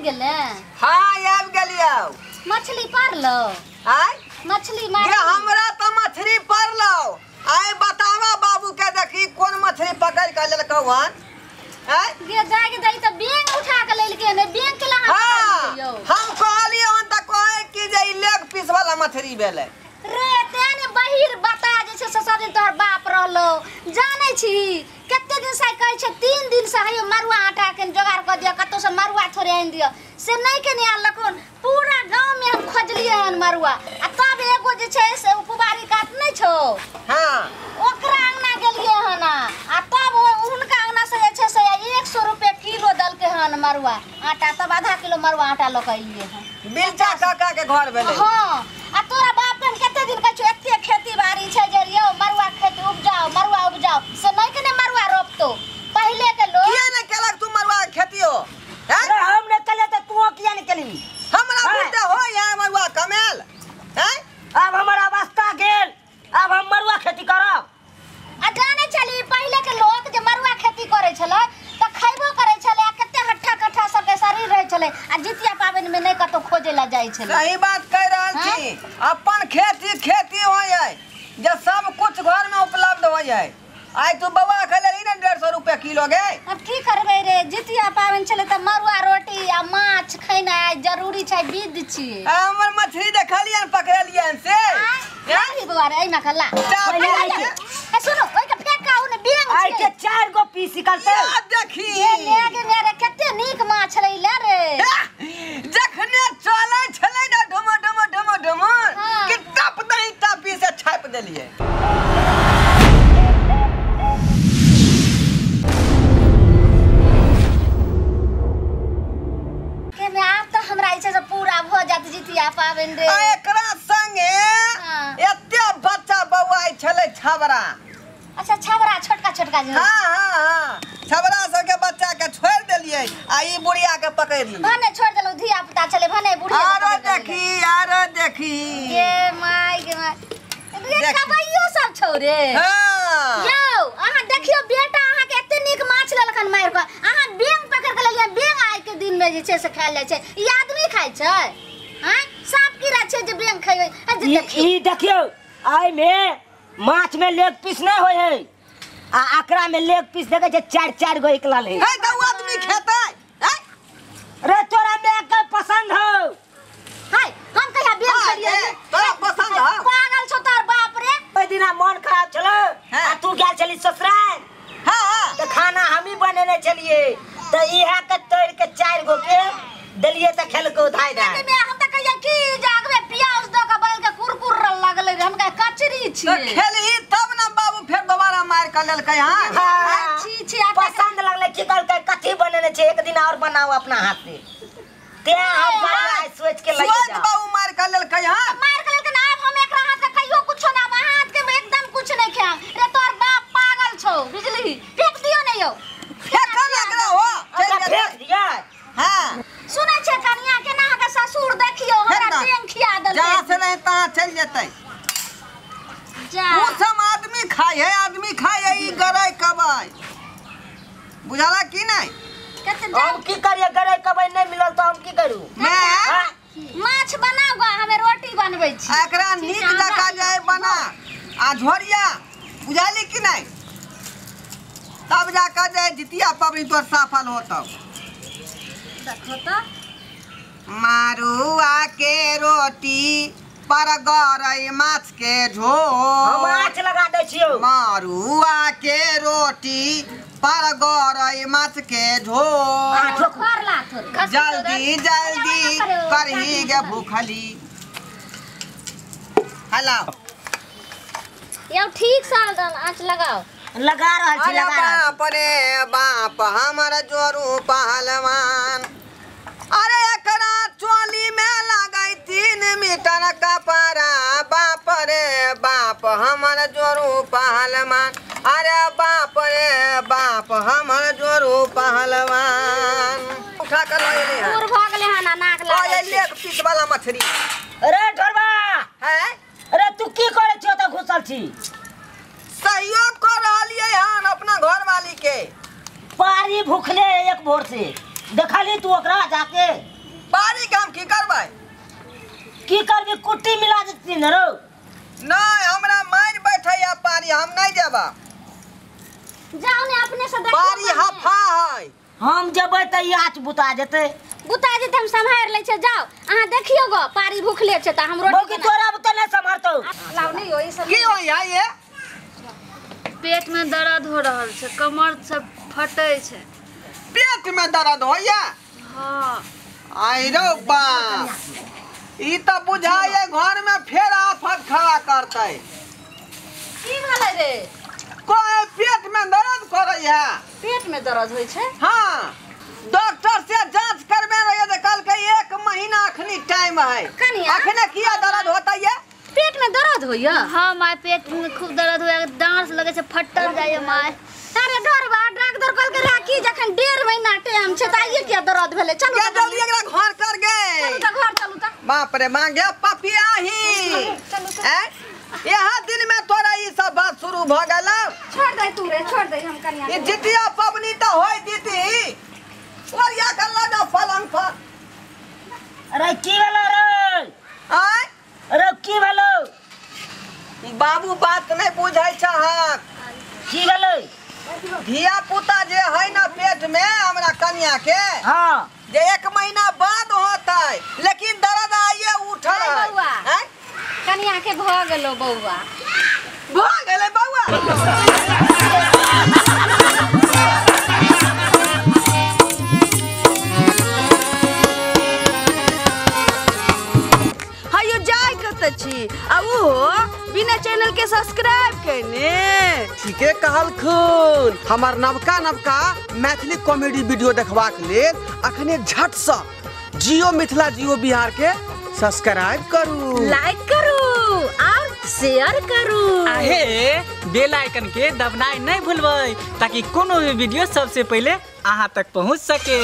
गेले? हां आबि गेलियौ। मछली पारलो? आय मछली मार ये हमरा त मछली पारलो। आय बतावा बाबू के देखी कोन मछली पकड़ के लेलकौ हन। आय गे जाय के दई त बेंग उठा के लेलके ने बेंग के लहा। हां हम कहलियै हन त कहे कि जे ई लेग पीस वाला मछली भेलै रे। तेने बहिर बता जे छै से सब दिन तोहर बाप रहलो जानै छी कते दिन से कहै छै 3 दिन से हयो मरुआ आटा के जोगार क दियो कतौ से मरुआ थोड़े आनि दियो से नहीं के नहीं आनलखुन। पूरा गांव में हम खोजलिए हन मरुआ आ तब एगो जे छै से पुबारी कात नहीं छौ। हां ओकरा अंगना गेलिए हन आ तब हुनका अंगना से जे छै से 100 रुपए किलो दलके हन मरुआ आटा। तब आधा किलो मरुआ आटा ल के अइलिए हन बिलचा काका के घर भेलै। हां आ तोरा बाप के कते दिन कहै छौ एते खेती बाड़ी छै जे यौ मरुआ खेती उपजाओ मरुआ उपजाओ से नहीं के ने मरुआ रोपतो। पहिले के लोग किया ने केलक तू मरुआ के खेती हो? अरे हम ने केले त तू किया ने केली? हमरा बुते हो या मरुआ कमेल हैं? अब हमर अवस्था गेल, अब हम मरुआ खेती करब। आ जाने चली पहिले के लोग जे मरुआ खेती करे छलै त खैबो करे छलै आ कते हट्ठा कट्ठा सबके शरीर रहे छलै आ जितिया पाबनि में नहीं कतौ खोजे ला जाय छलै। सही बात कह रहल छी। अपन खेती खेती होय है जे सब कुछ घर में उपलब्ध होय है। आइ तू बौआ खेले ने 150 रुपया किलो गे। अब की करबै रे जितिया पाबनि छलै त मरुआ रोटी आ माछ खैनाइ जरूरी छै विध छी। हमर मछली देखलियन पकड़लियन से नहीं बौआ रे एहिना कला ए सुनो ओइ के फेंका उ ने बेंग आइ के 4 गो पीस निकलतै। देखी ये ले गे रे कते नीक माछ छलै ले रे। जखने चलै छलै ने ढुम ढुम ढुम ढुम कि टप दही टपी से छाप देलियै। पूरा भ जात जितिया पाबनि रे। एकरा संगे एते बच्चा बौआइ छलै छबरा। अच्छा छबरा छोटका छोटका जे। हां हां हां छबरा सब के बच्चा के छोड़ देलियै आ ई बुढ़िया के पकड़ लियै। भने छोड़ देलौ धिया पुता छलै भने बुढ़िया। आरो देखी आरो देखी ये my गे my रे कबैयो सब छौ रे। हां यौ अहाँ देखियो बेटा अहाँ के एते नीक माछ लेलखन मारि के अहाँ बेंग पकड़ के लेलियै। बेंग आइ के दिन में जे छै से खायल जाइ छै ई आदमी खाइ छै? हां सांप कीड़ा छै जे बेंग खइबै। ई देखियो आइ में माछ में लेग पीस नहीं होय है आ आकरा में लेग पीस देखे छै 4 4 गो निकलल है। हे त उ आदमी खेतै? रे तोरा में के पसंद हो? हाय हम कहिया बेंग खेलियै? तोरा पसंद हो? पागल छौ तोर बाप रे। ओइ दिना मन खराब छलो आ तू गेल छली ससुराल। हां हां त खाना हमही बनेने छलियै त इहा के तोड़ के 4 गो के देलियै त खेलको धाय धाय। हम त कहिया की जागबे प्याज द के बल के कुरकुर लागलै रे। हम कहे कचरी छी त खेलही तब ना बाबू फेर दोबारा मार के लेलकै। हां छी छी पसंद लगलै की कहलकै कथी बनेने छै एक दिन और बनाओ अपना हाथ से। ते हम बड़ा सोच के लग जा बाबू मार के लेलकै। हां मार के लेलकै आब हम एकरा हाथ के कहियो कुछो ना हाथ के एकदम कुछ नहीं खाम रे। तोर बाप पागल छौ बिजली फेंक दियो ने यौ। फेंक ना हो चल फेंक दिया। हां सुनै छै कनिया के ना के ससुर देखियो हमरा बेंग खिया देलकै। जहां से नहीं तहां चल जेतै। जा उ सब आदमी खाय है आदमी खाय है ई गरै कबै बुझाला की नहीं? हम की करिए गरै कबै नहीं मिलल त हम की करू? मैं माछ बनाऊ हमे रोटी बनबै छी। एकरा नीक जका जाय बना आ झोरिया बुझाली की नहीं तब जाकर जाय जितिया पबनी तोर सफल होतौ। देखो त मारुआ के रोटी पर गरई माछ के झोल। हम माछ लगा दै छियौ। मारुआ के रोटी पर गरई माछ के झोल। जल्दी जल्दी करही गे भूखली। हेलो यौ ठीक से आँच लगाओ। लगा रहल छी लगा रहल। बाप रे बाप हमर जोरू पहलवान। अरे एकरा चोली में लगै 3 मीटर कपड़ा। बाप रे बाप हमर जोरू पहलवान। अरे बाप रे बाप हमर जोरू पहलवान। उठा कर लऽ एलै हन। दूर भऽ गेलै हन आ नाक लागै छै। एक पीस वाला मछली। अरे ढोरबा है अरे तू की करै छियो त घुसल छी? सहयोग कर रहलियै हन अपना घर वाली के। पारी भूखले एक भोर से। देखली तू ओकरा जाके पारी के हम की करबै? की करबी कुट्टी मिला देती न रो। नहीं हमरा मार बैठै या पारी, हम नहीं जेबा। जाओ ने अपने से देखियो। पारी हफा है। हम जेबै त ई आँच बुता जेतै। बुता जेतै हम सम्हारि लै छै। जाओ अहाँ देखियो गो पारी भूखले छै त हम रोटी बौकी तोरा बुते नहीं सम्हारतौ। लाउ नहीं हो ई सब की होई है ये? पेट में दर्द हो रहल छै, कमर सब फटै छै। पेट में दर्द होइया? हाँ। आई रो बाप, ई त बुझाइए घर में फेर आफत खड़ा करतै। की भेलै रे? कोई पेट में दर्द करै है। पेट में दर्द होइ छै? हाँ, डॉक्टर से जांच करबे रहिए त कहलकै 1 महीना अखनी टाइम है। अखने किया दर्द होता है? पेट में दर्द होइया? हाँ my, पेट में खूब दर्द होइया, डांस लगे छै फटल जाइए my. अरे डरबा डॉक्टर कहलकै राखी जखन 1.5 महीना टाइम छै त आइए किया दर्द भेलै? चलू के जल्दी एकरा घर कर गए। चलू त घर चलू त। बाप रे मांगे पपिया ही। चलू त। हैं यहाँ दिन में तोरा ई सब बात शुरू भ गेल। छोड़ दे तू रे, छोड़ दे हम कनिया। ई जितिया पबनी त होय दीती और या कर लगा पलंग पर। अरे की भेलो रे? आय अरे की भेलो? बाबू बात नहीं बुझै छहक। की भेलै? धिया पुता जे है ना पेट में हमरा कनिया के, हाँ जे 1 महीना बाद होतै, लेकिन दर्द आइए उठल है। बौआ कनिया के भ गेलो बौआ, भ गेलै बौआ। हायो जाय कत छी आ उहो बिना चैनल के सब्सक्राइब केने। ठीके कहलखुन। हमर नवका नवका मैथिली कॉमेडी वीडियो देखबाक लेल अखने झट से जियो मिथिला जियो बिहार के सब्सक्राइब करू, लाइक करू और शेयर करू। आहे बेल आइकन के दबनाई नहीं भूलबै ताकि कोनो भी वीडियो सबसे पहले अहाँ तक पहुँच सके।